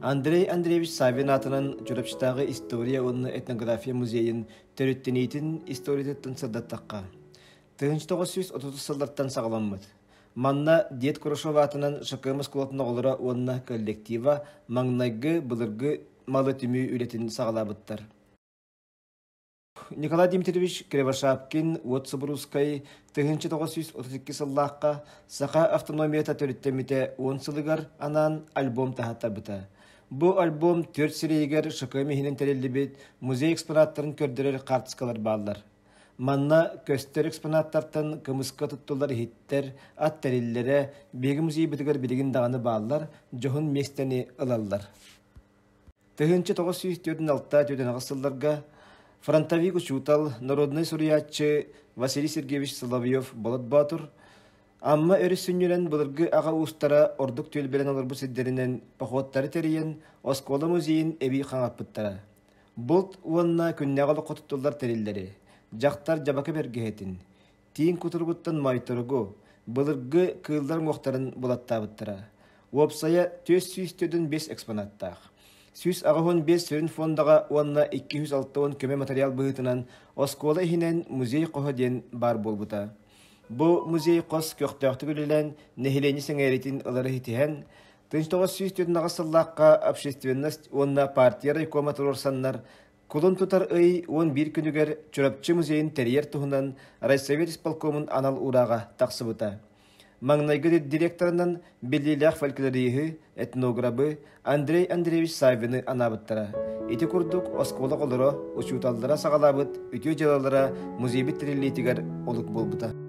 Андрей Андреевич Саввин аатынан Чурапчытааҕы история уонна этнография музейын төрүттэниитин историятыттан сырдаттахха, 1930 сыллартан саҕаламмыт. Манна Дед Курашов аатынан ШКМ оскуолатын оҕолоро уонна коллектива маҥнайгы былыргы малы түмүү үлэтин саҕалаабыттар. Николай Дмитриевич Кривошапкин Уот Субуруускай 1932 сыллаахха Саха автономията төрүттэммитэ уон сылыгар анаан альбом таһааттарбыта. Бу альбом түөрт сирэйигэр ШКМ иһинэн тэриллибит музей экспонаттарын көрдөрөр хаартыскалар бааллар. Манна көстөр экспонаттартан кымыска туттуллар иһиттэр, ат тэриллэрэ биһиги музейбытыгар билигин даҕаны бааллар, дьоһун миэстэни ылаллар. 1946-48 сылларга фронтовик учуутал, народнай суруйааччы Василий Сергеевич Соловьев-Болот Боотур Амма өрүс сүнньүнэн былыргы аҕа уустара ордук түөлбэлэн олорбут сирдэринэн походтары тэрийэн, оскуола музейын эбии хаҥаппыттара. Булт уонна күннээҕи олоххо туттуллар тэриллэри, дьахтар дьабака бэргэһэтин, Тииҥ кутуругуттан моойторугу, былыргы кыыллар уҥуохтарын булаттаабыттара. Уопсайа 445 экспонаттаах. 185 сүрүн фондаҕа уонна 260 көмө материал быһыытынан оскуола иһинэн музей хоһо диэн баар буолбута. Бу музей хос көхтөөхтүк үлэлээн, нэһилиэнньэ сэҥээриитин ылары ситиһэн, 1948 сыллаахха общественность уонна партия райкома туруорсаннар Кулун тутар ый 11 күнүгэр Чурапчы музейын тэрийэр туһунан райсовет исполкомун анал уурааҕа тахсыбыта. Маҥнайгы директорынан биллиилээх фольклориһы, этнограбы Андрей Андреевич Саввины анаабыттара. Ити курдук оскуола оҕолоро, учууталлара саҕалаабыт үтүө дьыалалара музейбыт тэриллиитигэр олук буолбута.